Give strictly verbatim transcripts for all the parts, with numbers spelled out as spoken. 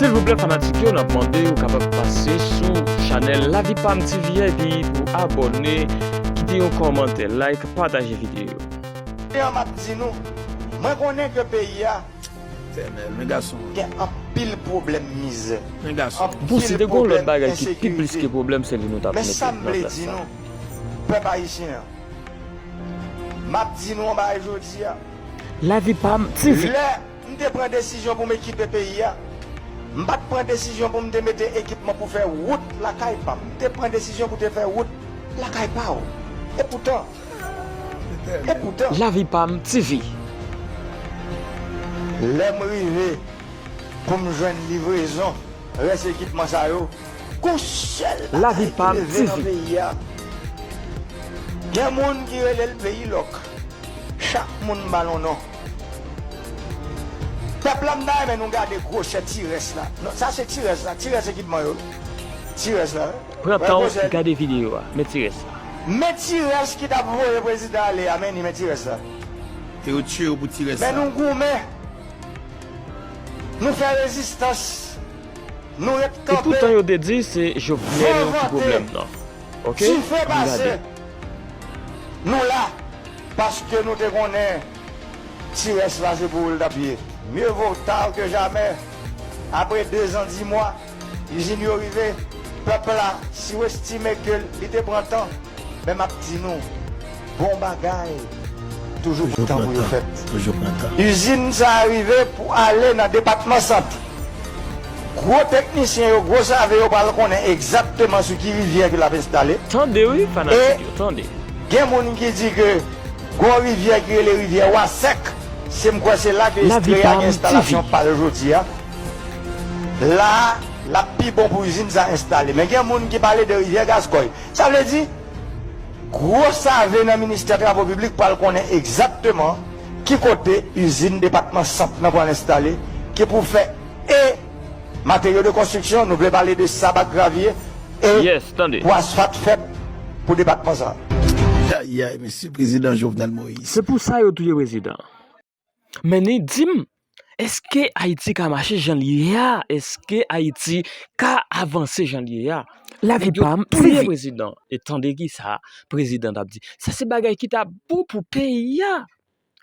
Silvouplè fanatik yo, n ap mande ou kapab pase sou chanèl Lavi Pam T V a epi pou abòne, kite yon kòmantè, like, pataje videyo. Jan m ap di nou, mwen konnen ke peyi a Etènèl, men gason. Gen anpil pwoblèm mizè. Men gason. Bon, si te gen yon lòt bagay ki pi plis ke pwoblèm, se li nou t ap mete nan plas la. Pèp ayisyen an, m ap di nou yon bagay jodi a. Lavi Pam T V. Lè m te pran desizyon pou m ekipe peyi a, m pa t pran desizyon pou m te mete ekipman pou fè wout lakay pa m. M te pran desizyon pou te fè wout lakay pa w. E poutan, e poutan. Lavi Pam T V. Lè m rive pou m jwenn livrezon rès ekipman sa yo, gon sèl bagay ki leve nan peyi a. Gen moun ki rele l peyi lòk. Chak moun ba l yon non. Pèp la, m ta renmen nou gade gwosè ti rès la. Non, sa se ti rès la, ti rès ekipman yo. Ti rès la. Pran tan w gade videyo a, men ti rès la. Men ti rès ki t ap voye prezidan ale a, men ni men ti rès la. E yo tiye yo pou ti rès Men la. Nou goumen. Nou fè rezistans. Nou ret E poutan kanpe. Yo te di se Jovenel ki pwoblèm nan. Ok? Dife Ann pase. Gade. Nou la. Paske nou te konnen ti rès la se pou ou l t ap ye. Mieux vaut tard que jamais. Apre dezan di mwa, izin yo rive. Pèp la, si w estime ke li te pran tan, men m ap di nou, bon bagay toujou pran tan pou yo fèt. Toujou pran tan. Izin sa a rive pou ale nan depatman Sant. Gwo teknisyen yo, gwo save yo pral konnen egzakteman sou ki rivyè ke l ap enstale. Tande wi, fanatik yo, tande. Gen moun ki di ke gon rivyè ki rele rivyè Wasèk, se m kwè se la ke Estrella gen enstalasyon pa l jodi a. La, l ap pi bon pou izin sa enstale. Men gen moun ki pale de rivyè Gaskòy. Sa vle di, gwo save nan ministè travo piblik pral konnen egzakteman ki kote izin depatman Sant nan pral enstale, ki pou fè e materyo de konstriksyon, nou vle pale de sabak gravye, e Yes, tande. Pou asfalt fèt pou depatman sa. Ayayay, mesye prezidan Jovenel Moïse. Se pou sa yo touye prezidan. Men ni di m, èske Ayiti ka mache jan l ye a? Èske Ayiti ka avanse jan l ye a? Lavi Pam T V. Touye prezidan. E tande ki sa prezidan t ap di. Sa se bagay ki ta bon pou peyi a.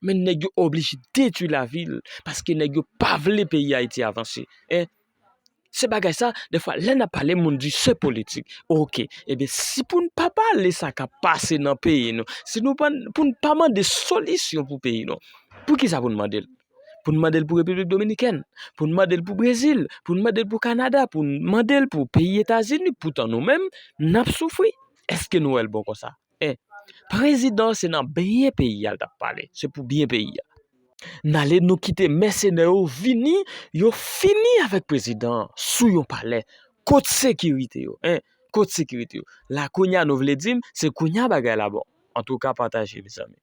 Men nèg yo oblije detwi lavil paske nèg yo pa vle peyi Ayiti avanse. En, se bagay sa, defwa, lè n ap pale, moun di se politik. Oke, ebyen, si pou n pa pale sa k ap pase nan peyi nou, si nou pa, pou n pa mande solisyon pou peyi nou, pou ki sa pou n mande l? Pou n mande l pou Repiblik Dominikèn, pou n mande l pou Brezil, pou n mande l pou Kanada, pou n mande l pou peyi Etazini, poutan nou menm, n ap soufri. Èske nou wè l bon konsa? En, prezidan se nan byen peyi a l t ap pale, se pou byen peyi a. N ale nou kite mèsenè yo vini, yo fini avèk prezidan an sou yon palè. Kot sekirite yo? En, kot sekirite yo? La kounye a nou vle di m, se kounye a bagay la bon. Antouka, pataje, mezanmi.